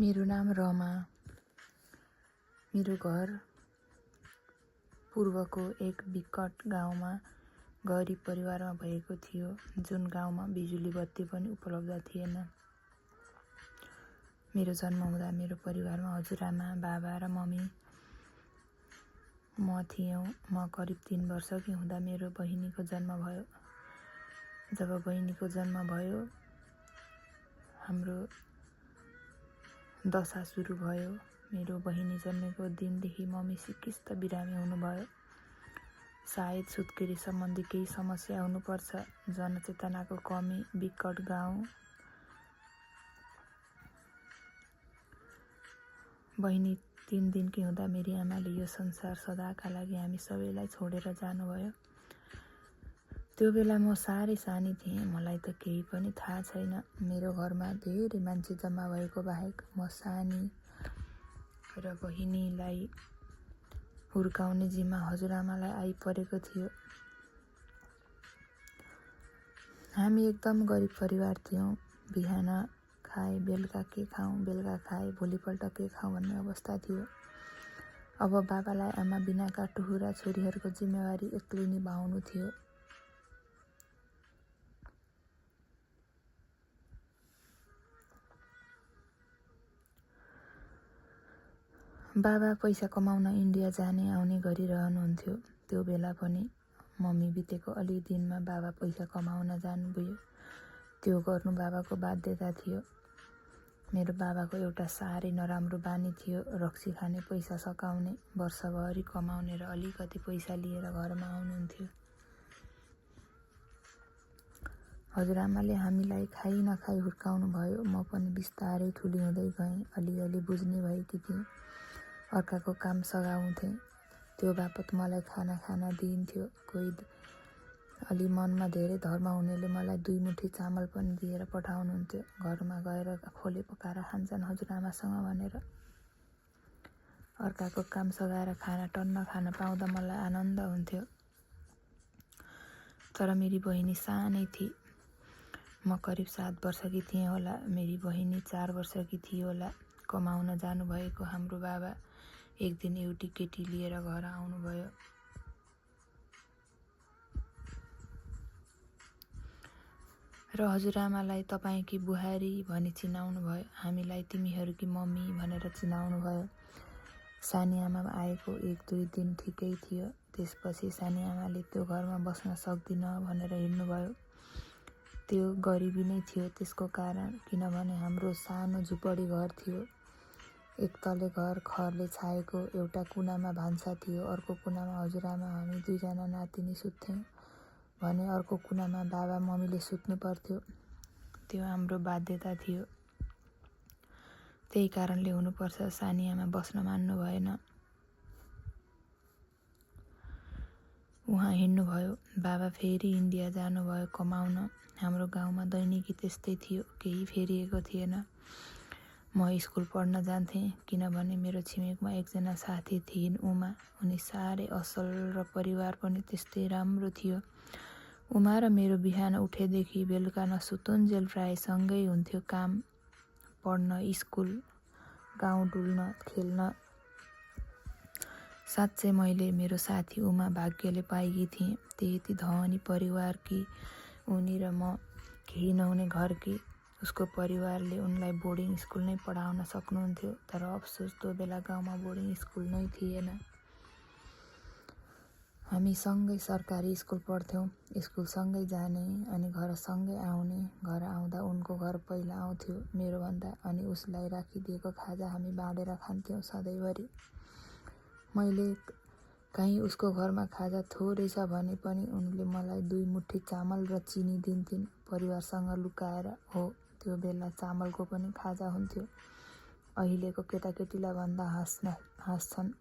मेरो नाम रमा। मेरो घर पूर्वको एक विकट गाउँमा गरिब परिवारमा भएको थियो, जुन गाउँमा बिजुली बत्ती पनि उपलब्ध थिएन। मेरो जन्म हुँदा मेरो परिवारमा हजुरआमा, बाबा र मम्मी म थियौँ। म करिब 3 वर्षकी हुँदा मेरो बहिनीको जन्म भयो। जब बहिनीको जन्म भयो, हाम्रो दशा सुरु भयो। मेरो बहिनी जन्मेको दिनदेखि मम्मी सिकिस्त बिरामी हुनुभयो। सायद सुत्केरी सम्बन्धी केही समस्या हुनुपर्छ। जनचेतनाको कमी, विकट गाउँ। बहिनी 3 दिनकी हुँदा मेरी आमाले यो संसार सदाका लागि हामी सबैलाई छोडेर जानुभयो। त्यो बेला म साह्रै सानी थिएँ, मलाई त केही पनि थाहा छैन। मेरो घरमा धेरै मान्छे जम्मा भएको बाहेक म सानी र बहिनीलाई हुर्काउने जिम्मा हजुरआमालाई आइपरेको थियो। हामी एकदम गरिब परिवार थियौँ। बिहान खाए बेलुका के खाऊँ, बेलुका खाए भोलिपल्ट के खाऊँ भन्ने अवस्था थियो। अब बाबालाई आमा बिनाका टुहुरा छोरीहरूको जिम्मेवारी एक्लै निभाउनु थियो। बाबा पैसा कमाउन इन्डिया जाने आउने गरिरहनुहुन्थ्यो। त्यो बेला पनि मम्मी बितेको अलि दिनमा बाबा पैसा कमाउन जानुभयो। त्यो गर्नु बाबाको बाध्यता थियो। मेरो बाबाको एउटा साह्रै नराम्रो बानी थियो, रक्सी खाने, पैसा सकाउने, वर्षभरि कमाउने र अलिकति पैसा लिएर घरमा आउनुहुन्थ्यो। हजुरआमाले हामीलाई खाइ नखाइ हुर्काउनु भयो। म पनि बिस्तारै ठुली हुँदै गएँ। अलिअलि बुझ्ने भएकी थिएँ। अर्काको काम सघाउँथेँ। त्यो बापत मलाई खाना खान दिइन्थ्यो। कोही अलि मनमा धेरै धर्म हुनेले मलाई 2 मुठी चामल पनि दिएर पठाउनुहुन्थ्यो। घरमा गएर खोले पकाएर खान्छन् हजुरआमासँग भनेर। अर्काको काम सघाएर खाना टन्न खान पाउँदा मलाई आनन्द हुन्थ्यो। तर मेरी बहिनी सानै थिए। म करिब 7 वर्षकी थिएँ होला। मेरी बहिनी 4 वर्षकी थिए होला। कमाउन जानुभएको हाम्रो बाबा एक दिन एउटी केटी लिएर घर आउनुभयो। र हजुरआमालाई तपाईँकी बुहारी भनी चिनाउनु भयो। हामीलाई तिमीहरूकी मम्मी भनेर चिनाउनु भयो। सानी आमा आएको 1-2 दिन ठिकै थियो। त्यसपछि सानी आमाले त्यो घरमा बस्न सक्दिन भनेर हिँड्नुभयो। त्यो गरिबी नै थियो त्यसको कारण, किनभने हाम्रो सानो झुपडी घर थियो। एक तले घर खरले छाएको, एउटा कुनामा भान्सा थियो, अर्को कुनामा हजुरआमा हामी 2 जना नातिनी सुत्थ्यौँ भने अर्को कुनामा बाबा मम्मीले सुत्नु पर्थ्यो। त्यो हाम्रो बाध्यता थियो। त्यही कारणले हुनुपर्छ सानी आमा बस्न मान्नु भएन। उहाँ हिँड्नुभयो। बाबा फेरि इन्डिया जानुभयो कमाउन। हाम्रो गाउँमा दैनिकी त्यस्तै थियो, केही फेरिएको थिएन। म स्कुल पढ्न जान्थेँ, किनभने मेरो छिमेकमा एकजना साथी थिइन्, उमा। उनी साह्रै असल र परिवार पनि त्यस्तै राम्रो थियो। उमा र मेरो बिहान उठेदेखि बेलुका नसुतुन्जेल प्राय सँगै हुन्थ्यो। काम, पढ्न, स्कुल, गाउँ डुल्न, खेल्न। साँच्चै मैले मेरो साथी उमा भाग्यले पाएकी थिएँ। त्यति धनी परिवारकी उनी र म केही नहुने घरकी। उसको परिवारले उनलाई बोर्डिङ स्कुल नै पढाउन सक्नुहुन्थ्यो। तर अफसोस त्यो बेला गाउँमा बोर्डिङ स्कुल नै थिएन। हामी सँगै सरकारी स्कुल पढ्थ्यौँ। स्कुल सँगै जाने अनि घर सँगै आउने। घर आउँदा उनको घर पहिला आउँथ्यो मेरोभन्दा, अनि उसलाई राखिदिएको खाजा हामी बाँडेर खान्थ्यौँ सधैँभरि। मैले कहीँ उसको घरमा खाजा थोरै छ भने पनि उनले मलाई 2 मुठी चामल र चिनी दिन्थिन्, परिवारसँग लुकाएर। हो, त्यो बेला चामलको पनि खाजा हुन्थ्यो। अहिलेको केटाकेटीलाई भन्दा हाँस्छन्।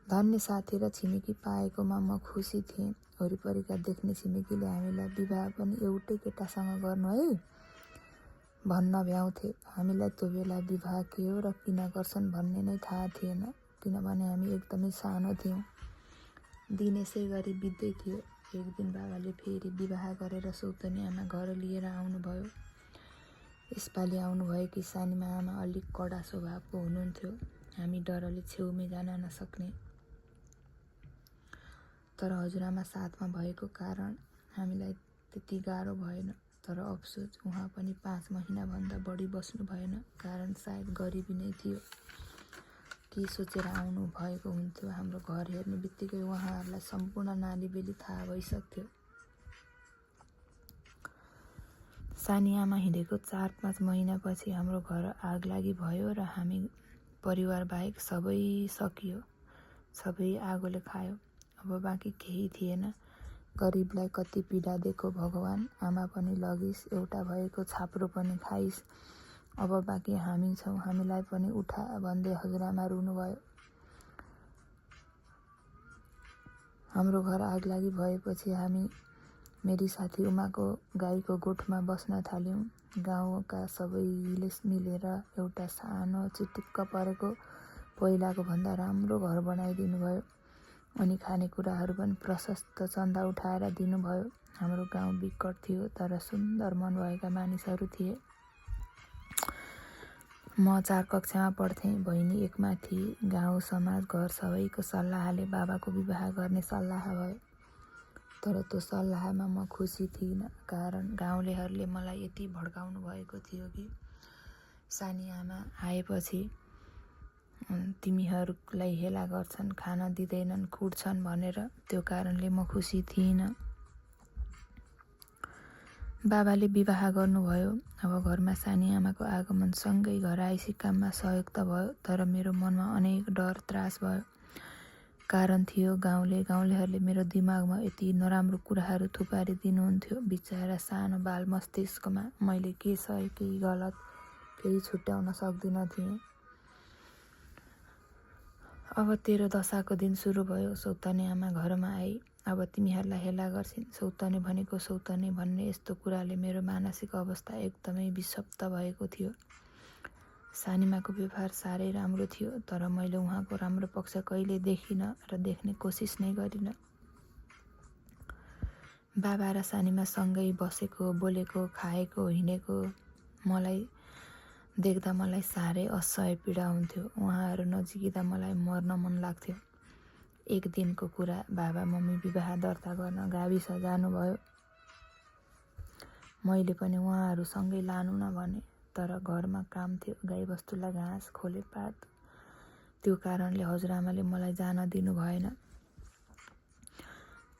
धन्य साथी र छिमेकी पाएकोमा म खुसी थिएँ। वरिपरिका देख्ने छिमेकीले हामीलाई विवाह पनि एउटै केटासँग गर्नु है भन्न भ्याउँथे। हामीलाई त्यो बेला विवाह के हो र किन गर्छन् भन्ने नै थाहा थिएन, किनभने हामी एकदमै सानो थियौँ। दिन यसै गरी बित्दै थियो। एक दिन बाबाले फेरि विवाह गरेर सौतनी आमा घर लिएर आउनुभयो। यसपालि आउनुभयो कि सानीमा आमा अलिक कडा स्वभावको हुनुहुन्थ्यो। हामी डरले छेउमै जान नसक्ने। तर हजुरआमा साथमा भएको कारण हामीलाई त्यति गाह्रो भएन। तर अफसोस उहाँ पनि 5 महिनाभन्दा बढी बस्नु भएन, कारण सायद गरिबी नै थियो। के सोचेर आउनु भएको हुन्थ्यो। हाम्रो घर हेर्ने बित्तिकै उहाँहरूलाई सम्पूर्ण नालीबेली थाहा भइसक्थ्यो। सानी आमा हिँडेको 4-5 महिनापछि हाम्रो घर आगलागी भयो र हामी परिवार बाहेक सबै सकियो। सबै आगोले खायो। अब बाँकी केही थिएन। गरिबलाई कति पीडा दिएको भगवान। आमा पनि लगिस्, एउटा भएको छाप्रो पनि खाइस्। अब बाँकी हामी छौँ, हामीलाई पनि उठा भन्दै हजुरआमा रुनुभयो। हाम्रो घर आगलागी भएपछि हामी मेरी साथी उमाको गाईको गोठमा बस्न थाल्यौँ। गाउँका सबैले मिलेर एउटा सानो चिटिक्क परेको पहिलाको भन्दा राम्रो घर बनाइदिनु भयो अनि खानेकुराहरू पनि प्रशस्त चन्दा उठाएर दिनुभयो। हाम्रो गाउँ विकट थियो तर सुन्दर मन भएका मानिसहरू थिए। म 4 कक्षामा पढ्थेँ, बहिनी 1 मा थिए। गाउँ समाज घर सबैको सल्लाहले बाबाको विवाह गर्ने सल्लाह भयो। तर त्यो सल्लाहमा म खुसी थिइनँ, कारण गाउँलेहरूले मलाई यति भड्काउनु भएको थियो कि सानी आमा आएपछि तिमीहरूलाई हेला गर्छन्, खान दिँदैनन्, कुट्छन् भनेर। त्यो कारणले म खुसी थिइनँ। बाबाले विवाह गर्नुभयो। अब घरमा सानी आमाको आगमनसँगै घरायसी काममा सहयोग त भयो, तर मेरो मनमा अनेक डर त्रास भयो। कारण थियो गाउँलेहरूले मेरो दिमागमा यति नराम्रो कुराहरू थुपारिदिनुहुन्थ्यो। बिचरा सानो बाल मस्तिष्कमा मैले के सही केही गलत केही छुट्याउन सक्दिन थिएँ। अब तेरो दशाको दिन सुरु भयो। सौतने आमा घरमा आई। अब तिमीहरूलाई हेला गर्छिन्। सौतने भनेको सौतने भन्ने यस्तो कुराले मेरो मानसिक अवस्था एकदमै विषप्त भएको थियो। सानीमाको व्यवहार साह्रै राम्रो थियो, तर मैले उहाँको राम्रो पक्ष कहिले देखिनँ र देख्ने कोसिस नै गरिनँ। बाबा र सानीमा सँगै बसेको, बोलेको, खाएको, हिँडेको मलाई देख्दा मलाई साह्रै असह्य पीडा हुन्थ्यो। उहाँहरू नजिकिँदा मलाई मर्न मन लाग्थ्यो। एक दिनको कुरा, बाबा मम्मी विवाह दर्ता गर्न गाविस जानुभयो। मैले पनि उहाँहरूसँगै लानु न भने, तर घरमा काम थियो, गाईबस्तुलाई घाँस, खोलेपात। त्यो कारणले हजुरआमाले मलाई जान दिनु भएन।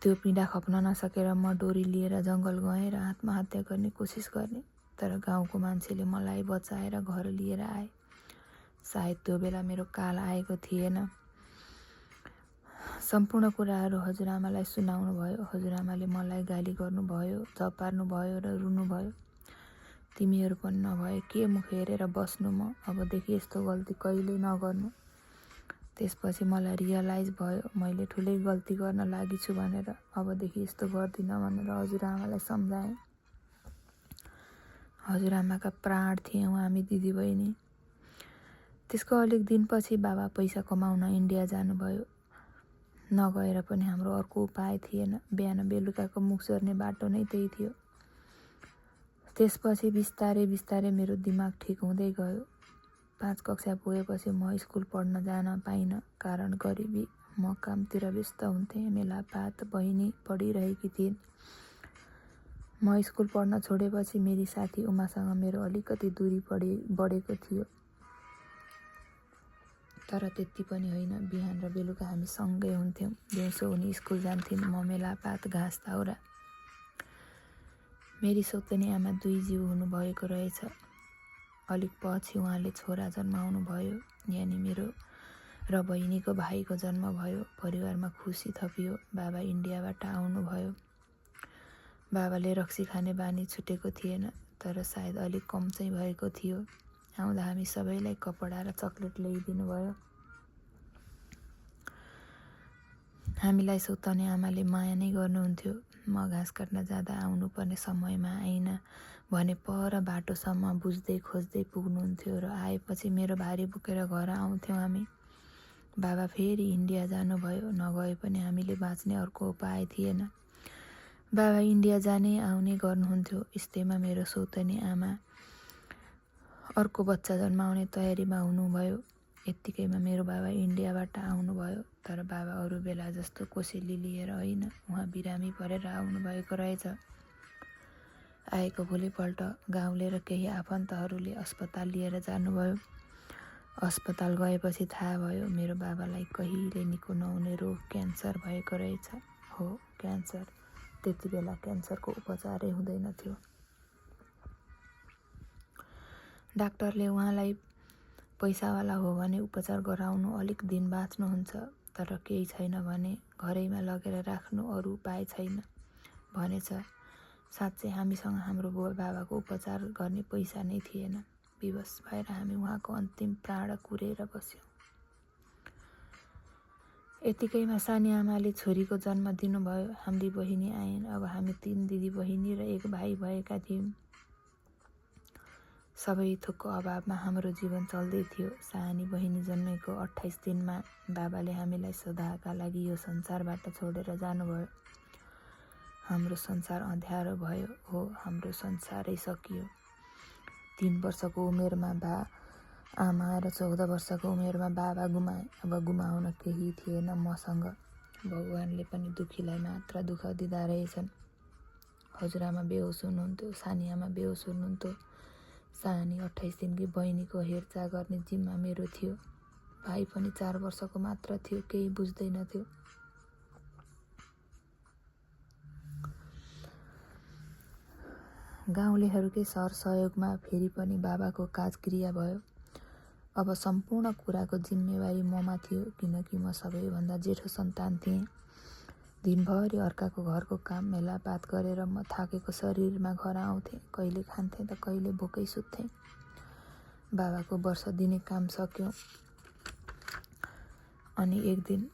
त्यो पीडा खप्न नसकेर म डोरी लिएर जङ्गल गएँ र आत्महत्या गर्ने कोसिस गर्ने। तर गाउँको मान्छेले मलाई बचाएर घर लिएर आए। सायद त्यो बेला मेरो काल आएको थिएन। सम्पूर्ण कुराहरू हजुरआमालाई सुनाउनु भयो। हजुरआमाले मलाई गाली गर्नुभयो, झपार्नुभयो र रुनुभयो। तिमीहरू पनि नभए के मुख हेरेर बस्नु म, अबदेखि यस्तो गल्ती कहिल्यै नगर्नु। त्यसपछि मलाई रियलाइज भयो मैले ठुलै गल्ती गर्न लागि छु भनेर। अबदेखि यस्तो गर्दिनँ भनेर हजुरआमालाई सम्झाएँ। हजुरआमाका प्राण थियौँ हामी दिदीबहिनी। त्यसको अलिक दिनपछि बाबा पैसा कमाउन इन्डिया जानुभयो। नगएर पनि हाम्रो अर्को उपाय थिएन। बिहान बेलुकाको मुख जोर्ने बाटो नै त्यही थियो। त्यसपछि बिस्तारै बिस्तारै मेरो दिमाग ठिक हुँदै गयो। 5 कक्षा पुगेपछि म स्कुल पढ्न जान पाइनँ, कारण गरिबी। म कामतिर व्यस्त हुन्थेँ। मेलापात बहिनी पढिरहेकी थिइन्। म स्कुल पढ्न छोडेपछि मेरी साथी उमासँग मेरो अलिकति दूरी बढेको थियो। तर त्यति पनि होइन। बिहान र बेलुका हामी सँगै हुन्थ्यौँ। दिउँसो उनी स्कुल जान्थिन्, म मेलापात घाँस दाउरा। मेरी सौतनी आमा 2 जीव हुनुभएको रहेछ। अलिक पछि उहाँले छोरा जन्माउनु भयो, यानि मेरो र बहिनीको भाइको जन्म भयो। परिवारमा खुसी थपियो। बाबा इन्डियाबाट आउनुभयो। बाबाले रक्सी खाने बानी छुटेको थिएन, तर सायद अलिक कम चाहिँ भएको थियो। आउँदा हामी सबैलाई कपडा र चक्लेट ल्याइदिनु भयो। हामीलाई सौतने आमाले माया नै गर्नुहुन्थ्यो। म घाँस काट्न जाँदा आउनुपर्ने समयमा आइन भने पर बाटोसम्म बुझ्दै खोज्दै पुग्नुहुन्थ्यो र आएपछि मेरो भारी बोकेर घर आउँथ्यौँ हामी। बाबा फेरि इन्डिया जानुभयो। नगए पनि हामीले बाँच्ने अर्को उपाय थिएन। बाबा इन्डिया जाने आउने गर्नुहुन्थ्यो। यस्तैमा मेरो सौतनी आमा अर्को बच्चा जन्माउने तयारीमा हुनुभयो। यत्तिकैमा मेरो बाबा इन्डियाबाट आउनुभयो। तर बाबा अरू बेला जस्तो कोसेली लिएर होइन, उहाँ बिरामी परेर आउनुभएको रहेछ। आएको भोलिपल्ट गाउँले र केही आफन्तहरूले अस्पताल लिएर जानुभयो। अस्पताल गएपछि थाहा भयो मेरो बाबालाई कहिले निको नहुने रोग क्यान्सर भएको रहेछ। हो, क्यान्सर। त्यति बेला क्यान्सरको उपचारै हुँदैनथ्यो। डाक्टरले उहाँलाई पैसावाला हो भने उपचार गराउनु, अलिक दिन बाँच्नुहुन्छ, तर केही छैन भने घरैमा लगेर राख्नु, अरू उपाय छैन भनेछ। साँच्चै हामीसँग हाम्रो बाबाको उपचार गर्ने पैसा नै थिएन। विवश भएर हामी उहाँको अन्तिम प्राण कुरेर बस्यौँ। यतिकैमा सानी आमाले छोरीको जन्म दिनुभयो। हाम्री बहिनी आइन्। अब हामी 3 दिदी बहिनी र 1 भाइ भएका थियौँ। सबै थोकको अभावमा हाम्रो जीवन चल्दै थियो। सानी बहिनी जन्मेको 28 दिनमा बाबाले हामीलाई सदाका लागि यो संसारबाट छोडेर जानुभयो। हाम्रो संसार अँध्यारो भयो। हो, हाम्रो संसारै सकियो। 3 वर्षको उमेरमा आमा र 14 वर्षको उमेरमा बाबा गुमाए। अब गुमाउन केही थिएन मसँग। भगवानले पनि दुखीलाई मात्र दुःख दिँदा रहेछन्। हजुरआमा बेहोस हुनुहुन्थ्यो, सानी आमा बेहोस हुनुहुन्थ्यो। सानी 28 दिनकी बहिनीको हेरचाह गर्ने जिम्मा मेरो थियो। भाइ पनि 4 वर्षको मात्र थियो, केही बुझ्दैनथ्यो। गाउँलेहरूकै सहयोगमा फेरि पनि बाबाको काजक्रिया भयो। अब सम्पूर्ण कुराको जिम्मेवारी ममा थियो, किनकि म सबैभन्दा जेठो सन्तान थिएँ। दिनभरि अर्काको घरको काम मेलापात गरेर म थाकेको शरीरमा घर आउँथेँ। कहिले खान्थेँ त कहिले भोकै सुत्थेँ। बाबाको वर्ष दिने काम सक्यो। अनि एक दिन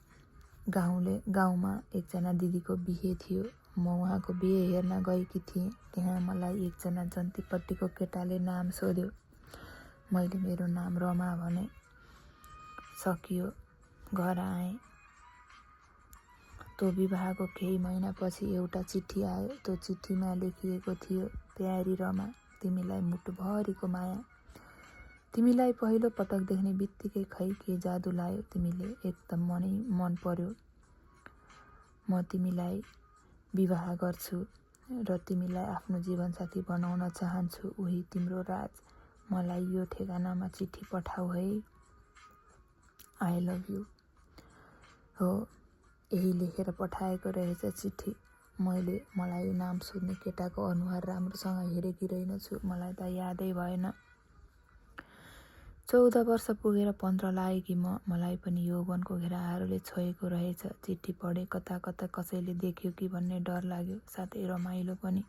गाउँमा एकजना दिदीको बिहे थियो। म उहाँको बिहे हेर्न गएकी थिएँ। त्यहाँ मलाई एकजना जन्तीपट्टिको केटाले नाम सोध्यो। मैले मेरो नाम रमा भने। सकियो। घर आएँ। त्यो विवाहको केही महिनापछि एउटा चिठी आयो। त्यो चिठीमा लेखिएको थियो, प्यारी रमा, तिमीलाई मुटुभरिको माया। तिमीलाई पहिलो पटक देख्ने बित्तिकै खै के जादु लायो। तिमीले एकदम मन पर्यो। म तिमीलाई विवाह गर्छु र तिमीलाई आफ्नो जीवनसाथी बनाउन चाहन्छु। उही तिम्रो राज। मलाई यो ठेगानामा चिठी पठाऊ है। I love you. हो, यही लेखेर पठाएको रहेछ चिठी। मलाई नाम सोध्ने केटाको अनुहार राम्रोसँग हेरेकी रहेनछु। मलाई त यादै भएन। 14 वर्ष पुगेर 15 लागेकी मलाई पनि यौवनको घेराहरूले छोएको रहेछ। चिठी पढे, कता कता कसैले देख्यो कि भन्ने डर लाग्यो। साथै रमाइलो पनि।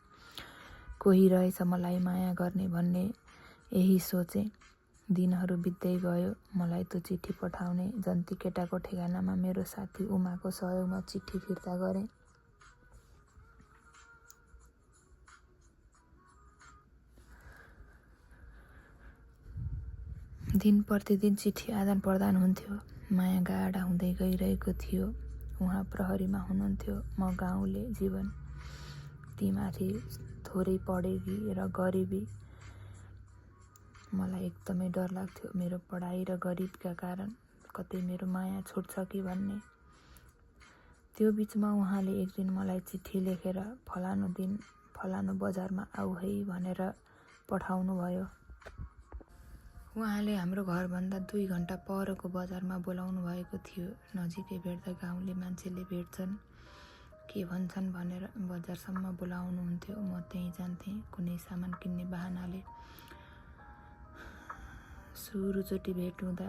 कोही रहेछ मलाई माया गर्ने भन्ने यही सोचे। दिनहरू बित्दै गयो। मलाई त्यो चिठी पठाउने जन्ती केटाको ठेगानामा मेरो साथी उमाको सहयोगमा चिठी फिर्ता गरेँ। दिन प्रतिदिन चिठी आदान प्रदान हुन्थ्यो। माया गाढा हुँदै गइरहेको थियो। उहाँ प्रहरीमा हुनुहुन्थ्यो, म गाउँले जीवन। तीमाथि थोरै पढेकी र गरिबी। मलाई एकदमै डर लाग्थ्यो, मेरो पढाइ र गरिबका कारण कतै मेरो माया छुट्छ कि भन्ने। त्यो बिचमा उहाँले एक दिन मलाई चिठी लेखेर फलानु दिन फलानु बजारमा आऊ है भनेर पठाउनु भयो। उहाँले हाम्रो घरभन्दा 2 घण्टा परको बजारमा बोलाउनु भएको थियो। नजिकै भेट्दा गाउँले मान्छेले भेट्छन्, के भन्छन् भनेर बजारसम्म बोलाउनुहुन्थ्यो। म त्यहीँ जान्थेँ कुनै सामान किन्ने बहानाले। सुरुचोटि भेट हुँदा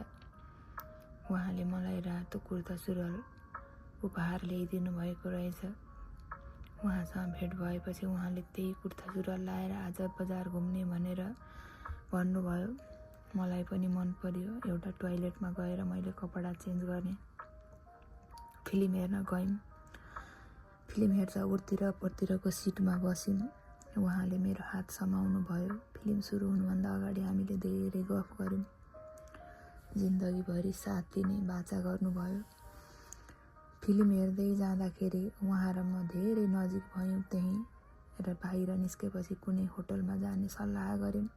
उहाँले मलाई रातो कुर्ता सुरुवाल उपहार ल्याइदिनु भएको रहेछ। उहाँसँग भेट भएपछि उहाँले त्यही कुर्ता सुरुवाल लाएर आज बजार घुम्ने भनेर भन्नुभयो। मलाई पनि मन पर्यो। एउटा टोयलेटमा गएर मैले कपडा चेन्ज गरेँ। फिल्म हेर्न गयौँ। फिल्म हेर्दा उतिर पर्तिरको सिटमा बस्यौँ। उहाँले मेरो हात समाउनु भयो। फिल्म सुरु हुनुभन्दा अगाडि हामीले धेरै गफ गऱ्यौँ। जिन्दगीभरि साथ दिने बाचा गर्नुभयो। फिल्म हेर्दै जाँदाखेरि उहाँ र म धेरै नजिक भयौँ। त्यहीँ र बाहिर निस्केपछि कुनै होटलमा जाने सल्लाह गऱ्यौँ।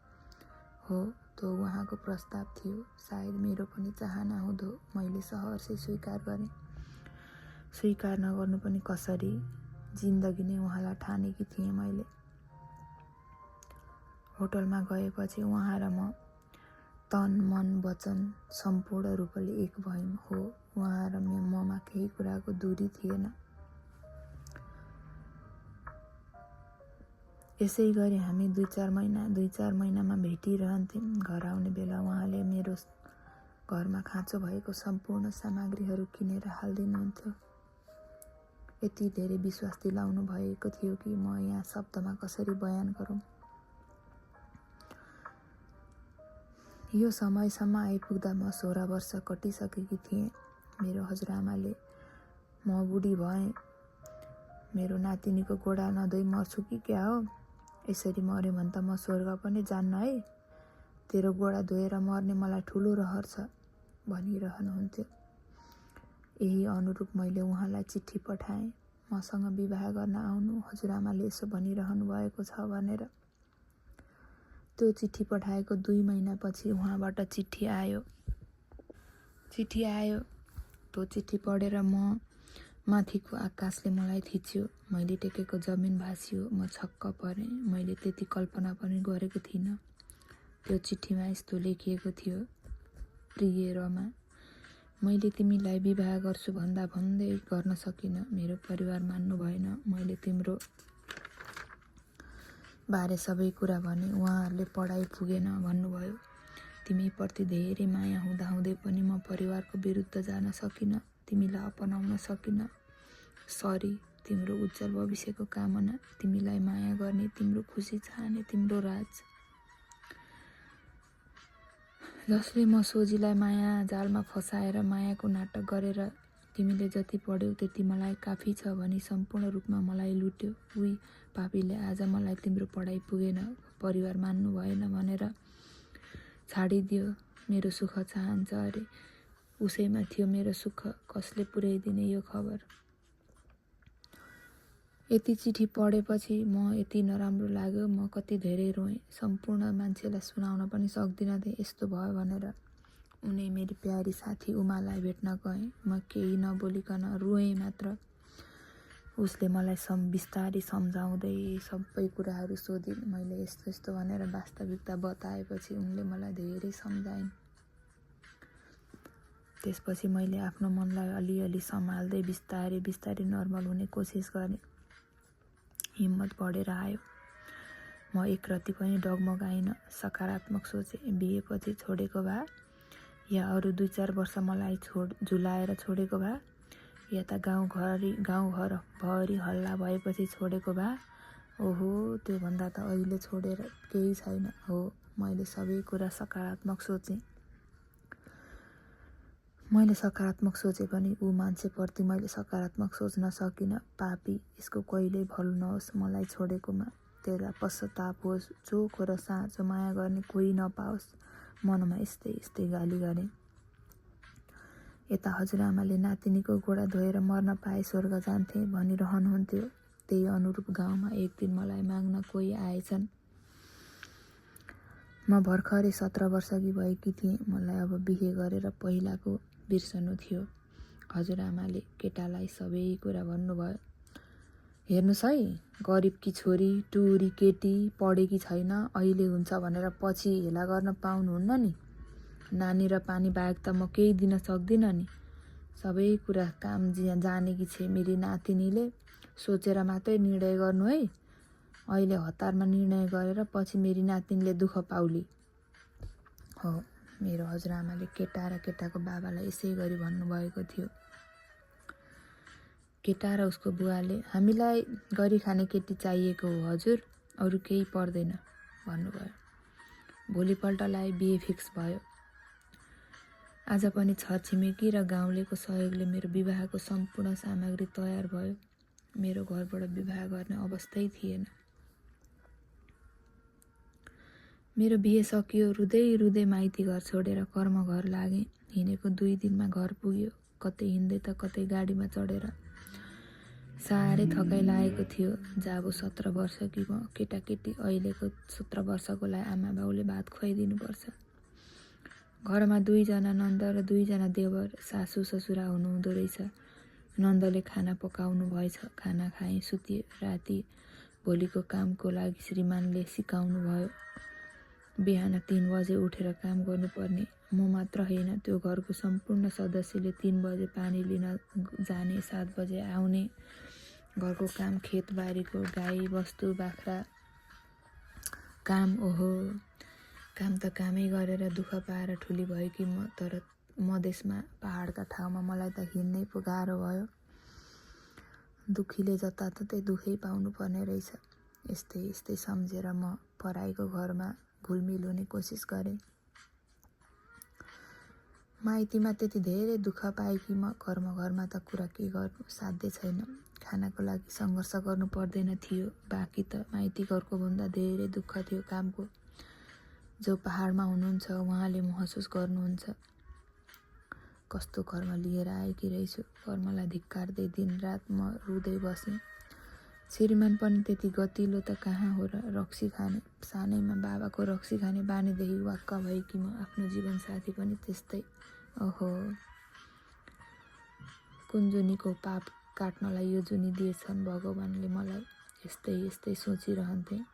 हो, त्यो उहाँको प्रस्ताव थियो। सायद मेरो पनि चाहना हुँदो मैले सहर्षै स्वीकार गरेँ। स्वीकार नगर्नु पनि कसरी, जिन्दगी नै उहाँलाई ठानेकी थिएँ मैले। होटलमा गएपछि उहाँ र म तन मन वचन सम्पूर्ण रूपले एक भयौँ। हो, उहाँ र ममा केही कुराको दूरी थिएन। यसै गरी हामी दुई चार महिनामा भेटिरहन्थ्यौँ। घर आउने बेला उहाँले मेरो घरमा खाँचो भएको सम्पूर्ण सामग्रीहरू किनेर हालिदिनुहुन्थ्यो। यति धेरै विश्वास दिलाउनु भएको थियो कि म यहाँ शब्दमा कसरी बयान गरौँ। यो समयसम्म आइपुग्दा म 16 वर्ष कटिसकेकी थिएँ। मेरो हजुरआमाले म बुढी भएँ, मेरो नातिनीको गोडा नधोइ मर्छु कि क्या हो, यसरी मऱ्यो भने त म स्वर्ग पनि जान्न है, तेरो गोडा धोएर मर्ने मलाई ठुलो रहर छ भनिरहनुहुन्थ्यो। यही अनुरूप मैले उहाँलाई चिठी पठाएँ, मसँग विवाह गर्न आउनु, हजुरआमाले यसो भनिरहनु भएको छ भनेर। त्यो चिठी पठाएको 2 महिनापछि उहाँबाट चिठी आयो। त्यो चिठी पढेर म माथिको आकाशले मलाई थिच्यो। मैले टेकेको जमिन भासियो। म छक्क परेँ। मैले त्यति कल्पना पनि गरेको थिइनँ। त्यो चिठीमा यस्तो लेखिएको थियो, प्रिय रमा, मैले तिमीलाई विवाह गर्छु भन्दा भन्दै गर्न सकिनँ। मेरो परिवार मान्नु भएन। मैले तिम्रो बारे सबै कुरा भने, उहाँहरूले पढाइ पुगेन भन्नुभयो। तिमीप्रति धेरै माया हुँदाहुँदै पनि म परिवारको विरुद्ध जान सकिनँ, तिमीलाई अपनाउन सकिनँ। सरी, तिम्रो उज्जवल भविष्यको कामना, तिमीलाई माया गर्ने, तिम्रो खुसी चाहने, तिम्रो राज। जसले म सोझीलाई माया जालमा फसाएर मायाको नाटक गरेर तिमीले जति पढ्यौ त्यति मलाई काफी छ भनी सम्पूर्ण रूपमा मलाई लुट्यो। उही पापीले आज मलाई तिम्रो पढाइ पुगेन, परिवार मान्नु भएन भनेर छाडिदियो। मेरो सुख चाहन्छ अरे, उसैमा थियो मेरो सुख, कसले पुर्याइदिने यो खबर। यति चिठी पढेपछि म यति नराम्रो लाग्यो, म कति धेरै रोएँ। सम्पूर्ण मान्छेलाई सुनाउन पनि सक्दिनँ थिएँ यस्तो भयो भनेर। उनी मेरी प्यारी साथी उमालाई भेट्न गएँ। म केही नबोलिकन रोएँ मात्र। उसले मलाई बिस्तारै सम्झाउँदै सबै कुराहरू सोधिन्। मैले यस्तो यस्तो भनेर वास्तविकता बताएपछि उनले मलाई धेरै सम्झाइन्। त्यसपछि मैले आफ्नो मनलाई अलिअलि सम्हाल्दै बिस्तारै नर्मल हुने कोसिस गरेँ। हिम्मत बढेर आयो। म एक रति पनि डगमगाइनँ, सकारात्मक सोचेँ। बिहेपछि छोडेको भए, या अरू 2-4 वर्ष मलाई झुलाएर छोडेको भए, या त गाउँघर भरि हल्ला भएपछि छोडेको भए, ओहो, त्योभन्दा त अहिले छोडेर केही छैन। हो, मैले सबै कुरा सकारात्मक सोचेँ। मैले सकारात्मक सोचे पनि ऊ मान्छेप्रति मैले सकारात्मक सोच्न सकिनँ। पापी, यसको कहिल्यै भलो नहोस् मलाई छोडेकोमा, त्यसलाई पश्चाताप होस्, चोखो र साँचो माया गर्ने कोही नपाओस्। मनमा यस्तै गाली गरेँ। यता हजुरआमाले नातिनीको गोडा धोएर मर्न पाए स्वर्ग जान्थे भनिरहनुहुन्थ्यो। त्यही अनुरूप गाउँमा एक दिन मलाई माग्न कोही आएछन्। म भर्खरै 17 वर्षकी भएकी थिएँ। मलाई अब बिहे गरेर पहिलाको बिर्सनु थियो। हजुरआमाले केटालाई सबै कुरा भन्नुभयो। हेर्नुहोस् है, गरिबकी छोरी, टुरी केटी, पढेकी छैन, अहिले हुन्छ भनेर पछि हेला गर्न पाउनुहुन्न नि। नानी र पानी बाहेक त म केही दिन सक्दिनँ नि। सबै कुरा काम जानेकी छे मेरी नातिनीले, सोचेर मात्रै निर्णय गर्नु है। अहिले हतारमा निर्णय गरेर पछि मेरी नातिनीले दुःख पाउली। हो, मेरो हजुरआमाले केटा र केटाको बाबालाई यसै गरी भन्नुभएको थियो। केटा र उसको बुवाले, हामीलाई गरी खाने केटी चाहिएको हो हजुर, अरू केही पर्दैन भन्नुभयो। भोलिपल्टलाई बिहे फिक्स भयो। आज पनि छरछिमेकी र गाउँलेको सहयोगले मेरो विवाहको सम्पूर्ण सामग्री तयार भयो। मेरो घरबाट विवाह गर्ने अवस्थै थिएन। मेरो बिहे सकियो। रुँदै माइती घर छोडेर कर्म घर लागेँ। हिँडेको 2 दिनमा घर पुग्यो। कतै हिँड्दै त कतै गाडीमा चढेर। साह्रै थकाइ लागेको थियो। जाबो 17 वर्ष कि म केटाकेटी अहिलेको 17 वर्षकोलाई आमा बाउले भात खुवाइदिनुपर्छ। घरमा 2 जना नन्द र 2 जना देवर सासू ससुरा हुनुहुँदो रहेछ। नन्दले खाना पकाउनु भएछ। खाना खाएँ, सुते। राति भोलिको कामको लागि श्रीमानले सिकाउनु भयो। बिहान 3 बजे उठेर काम गर्नुपर्ने। म मात्र होइन, त्यो घरको सम्पूर्ण सदस्यले 3 बजे पानी लिन जाने, 7 बजे आउने। घरको काम, खेतबारीको, गाई बस्तु बाख्रा काम। ओहो, काम त कामै गरेर दुःख पाएर ठुली भएकी म। तर मधेसमा पहाडका ठाउँमा मलाई त हिँड्नै पो गाह्रो भयो। दुखीले जताततै दुखै पाउनु पर्ने रहेछ। यस्तै सम्झेर म पराईको घरमा घुलमिल हुने कोसिस गरेँ। माइतीमा त्यति धेरै दुःख पाएकी म घरमा त कुरा के गर्नु, साध्य छैन। खानाको लागि सङ्घर्ष गर्नु पर्दैन थियो। बाँकी त माइती घरको भन्दा धेरै दुःख थियो कामको। जो पहाडमा हुनुहुन्छ उहाँले महसुस गर्नुहुन्छ। कस्तो कर्म लिएर आएकी रहेछु। कर्मलाई धिक्कार्दै दिनरात म रुँदै बसेँ। श्रीमान पनि त्यति गतिलो त कहाँ हो र। रक्सी खाने, सानैमा बाबाको रक्सी खाने बानीदेखि वाक्क भएकी म। आफ्नो जीवनसाथी पनि त्यस्तै। ओहो, कुन जुनीको पाप काट्नलाई यो जुनी दिएछन् भगवानले मलाई। यस्तै सोचिरहन्थेँ।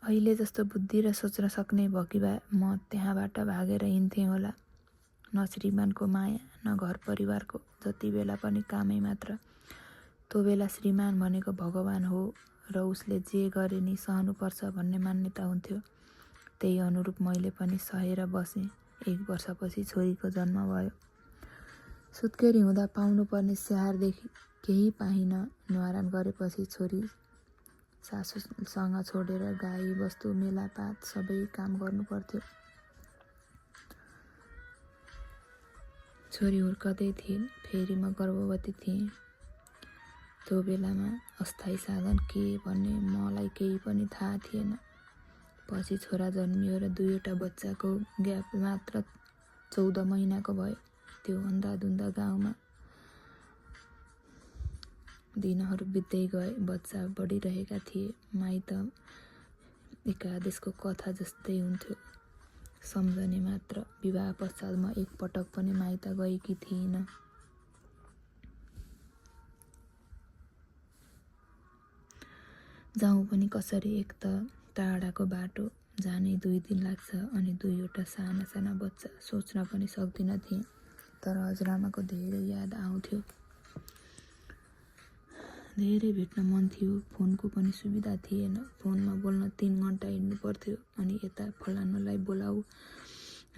अहिले जस्तो बुद्धि र सोच्न सक्ने भएकी भए म त्यहाँबाट भागेर हिँड्थेँ होला। न श्रीमानको माया, न घर परिवारको। जति बेला पनि कामै मात्र। त्यो बेला श्रीमान भनेको भगवान हो र उसले जे गरे नि सहनुपर्छ भन्ने मान्यता हुन्थ्यो। त्यही अनुरूप मैले पनि सहेर बसेँ। 1 वर्षपछि छोरीको जन्म भयो। सुत्केरी हुँदा पाउनुपर्ने स्याहारदेखि केही पाइन। न्वारान गरेपछि छोरी सासूसँग छोडेर गाई बस्तु मेलापात सबै काम गर्नु पर्थ्यो। छोरी हुर्कदै थिइन्। फेरि म गर्भवती थिएँ। त्यो बेलामा अस्थायी साधन के भन्ने मलाई केही पनि थाहा थिएन। पछि छोरा जन्मियो र 2वटा बच्चाको ग्याप मात्र 14 महिनाको भयो। त्यो अन्धाधुन्दा गाउँमा दिनहरू बित्दै गए। बच्चा बढिरहेका थिए। माइत एकादेशको कथा जस्तै हुन्थ्यो। सम्झने मात्र। विवाह पश्चात म एक पटक पनि माइत गएकी थिइनँ। जाउँ पनि कसरी। एक त टाढाको बाटो, जानै 2 दिन लाग्छ, अनि 2वटा साना बच्चा। सोच्न पनि सक्दिनँ थिएँ। तर हजुरआमाको धेरै याद आउँथ्यो। धेरै भेट्न मन थियो। फोनको पनि सुविधा थिएन। फोनमा बोल्न 3 घन्टा हिँड्नु पर्थ्यो। अनि यता फलानुलाई बोलाऊ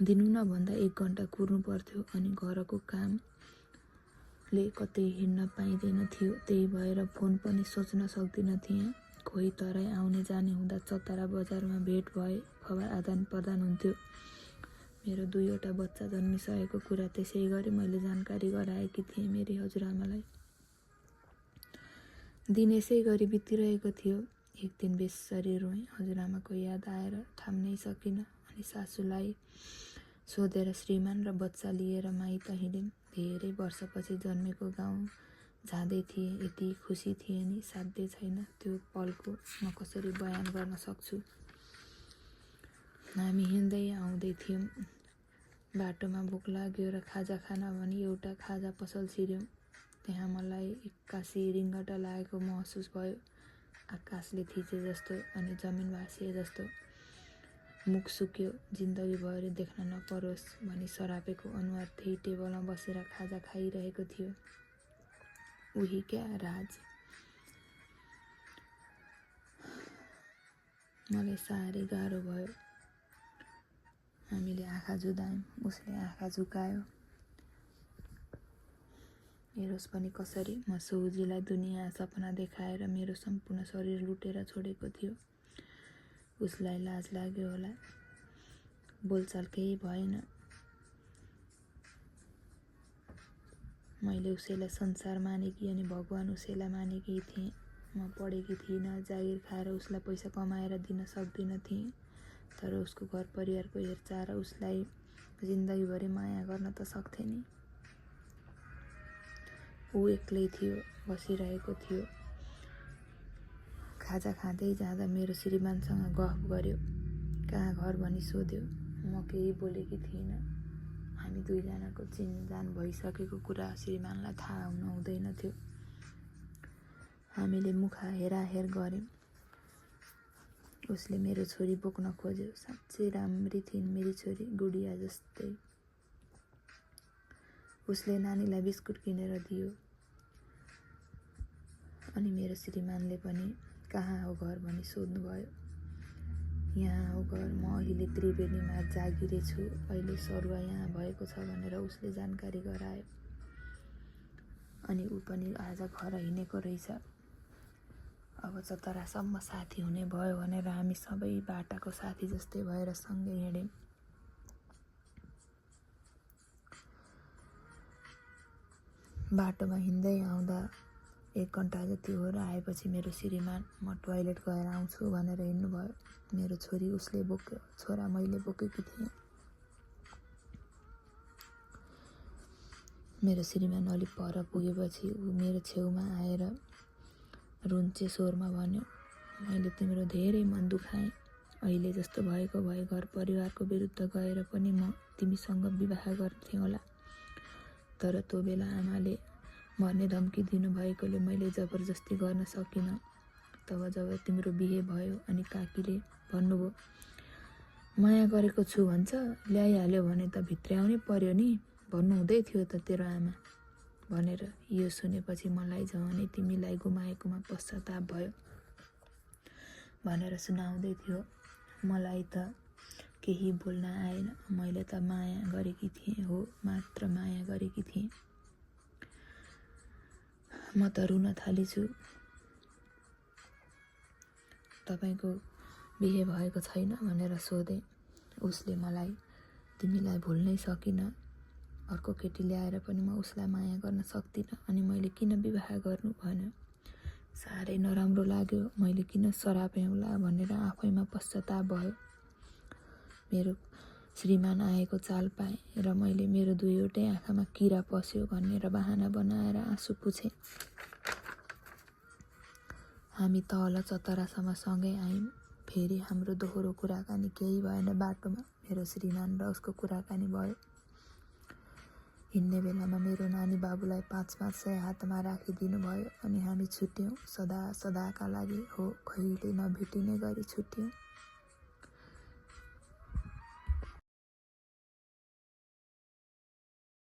दिनु न भन्दा 1 घन्टा कुर्नु पर्थ्यो। अनि घरको कामले कतै हिँड्न पाइँदैन थियो। त्यही भएर फोन पनि सोच्न सक्दिन थिएँ। कोही तराई आउने जाने हुँदा चतरा बजारमा भेट भए खबर आदान प्रदान हुन्थ्यो। मेरो 2वटा बच्चा जन्मिसकेको कुरा त्यसै गरी मैले जानकारी गराएकी थिएँ मेरी हजुरआमालाई। दिन यसै गरी बितिरहेको थियो। एक दिन बेसरी रोएँ। हजुरआमाको याद आएर थाम्नै सकिनँ। अनि सासूलाई सोधेर श्रीमान र बच्चा लिएर माइत हिँडेँ। धेरै वर्षपछि जन्मेको गाउँ जाँदै थिएँ। यति खुसी थिएँ नि साध्य छैन। त्यो पलको म कसरी बयान गर्न सक्छु। हामी हिँड्दै आउँदै थियौँ। बाटोमा भोक लाग्यो र खाजा खान भनी एउटा खाजा पसल छिर्यौँ। त्यहाँ मलाई एक्कासी रिङ्गटा लागेको महसुस भयो। आकाशले थिचे जस्तो अनि जमिन भाँसिए जस्तो। मुख सुक्यो। जिन्दगीभर देख्न नपरोस् भनी सरापेको अनुहार त्यही टेबलमा बसेर खाजा खाइरहेको थियो। उही क्या राज। मलाई साह्रै गाह्रो भयो। हामीले आँखा जुदायौँ। उसले आँखा झुकायो। हेरोस् पनि कसरी। म सोझीलाई दुनियाँ सपना देखाएर मेरो सम्पूर्ण शरीर लुटेर छोडेको थियो। उसलाई लाज लाग्यो होला। बोलचाल केही भएन। मैले उसैलाई संसार मानेकी अनि भगवान उसैलाई मानेकी थिएँ। म पढेकी थिइनँ। जागिर खाएर उसलाई पैसा कमाएर दिन सक्दिन थिएँ। तर उसको घर परिवारको हेरचाह र उसलाई जिन्दगीभरि माया गर्न त सक्थे नि। ऊ एक्लै थियो, बसिरहेको थियो। खाजा खाँदै जाँदा मेरो श्रीमानसँग गफ गर्यो। कहाँ घर भनी सोध्यो। म केही बोलेकी थिइनँ। हामी दुईजनाको चिनजान भइसकेको कुरा श्रीमानलाई थाहा हुँदैन थियो। हामीले मुखा हेराहेर गर्यौं। उसले मेरो छोरी बोक्न खोज्यो। साँच्चै राम्री थिइन् मेरी छोरी, गुडिया जस्तै। उसले नानीलाई बिस्कुट किनेर दियो। अनि मेरो श्रीमानले पनि कहाँ हो घर भनी सोध्नुभयो। यहाँ हो घर, म अहिले त्रिवेणीमा जागिरे छु, अहिले सरुवा यहाँ भएको छ भनेर उसले जानकारी गरायो। अनि ऊ पनि आज घर हिँडेको रहेछ। अब चतरासम्म साथी हुने भयो भनेर हामी सबै बाटाको साथी जस्तै भएर सँगै हिँड्यौं। बाटोमा हिँड्दै आउँदा 1 घन्टा जति हो र आएपछि मेरो श्रीमान म टोयलेट गएर आउँछु भनेर हिँड्नुभयो। मेरो छोरी उसले बोक्यो, छोरा मैले बोकेकी थिएँ। मेरो श्रीमान अलिक पर पुगेपछि ऊ मेरो छेउमा आएर रुन्चे स्वरमा भन्यो, मैले तिम्रो धेरै मन दुखाएँ। अहिले जस्तो भएको भए घर परिवारको विरुद्ध गएर पनि म तिमीसँग विवाह गर्थेँ होला। तर त्यो बेला आमाले मर्ने धम्की दिनुभएकोले मैले जबरजस्ती गर्न सकिनँ। तब जब तिम्रो बिहे भयो अनि काकीले भन्नुभयो, माया गरेको छु भन्छ, ल्याइहाल्यो भने त भित्र्याउनै पर्यो नि, भन्नुहुँदै थियो त तेरो आमा भनेर। यो सुनेपछि मलाई झनै तिमीलाई गुमाएकोमा पश्चाताप भयो भनेर सुनाउँदै थियो। मलाई त केही बोल्न आएन। मैले त माया गरेकी थिएँ, हो मात्र माया गरेकी थिएँ। म त रुन थालेछु। तपाईको बिहे भएको छैन भनेर सोधेँ। उसले मलाई तिमीलाई भुल्नै सकिनँ, अर्को केटी ल्याएर पनि म उसलाई माया गर्न सक्दिनँ, अनि मैले किन विवाह गर्नु भन्यो। साह्रै नराम्रो लाग्यो। मैले किन सरापेँ होला भनेर आफैमा पश्चाताप भयो। मेरो श्रीमान आएको चाल पाएँ र मैले मेरो दुईवटै आँखामा किरा पस्यो भनेर बहाना बनाएर आँसु पुछेँ। हामी तल चतरासम्म सँगै आयौँ। फेरि हाम्रो दोहोरो कुराकानी केही भएन। बाटोमा मेरो श्रीमान र उसको कुराकानी भयो। हिँड्ने बेलामा मेरो नानी बाबुलाई 500 हातमा राखिदिनु भयो अनि हामी छुट्यौँ। सदा सदाका लागि, हो कहिले नभेटिने गरी छुट्यौँ।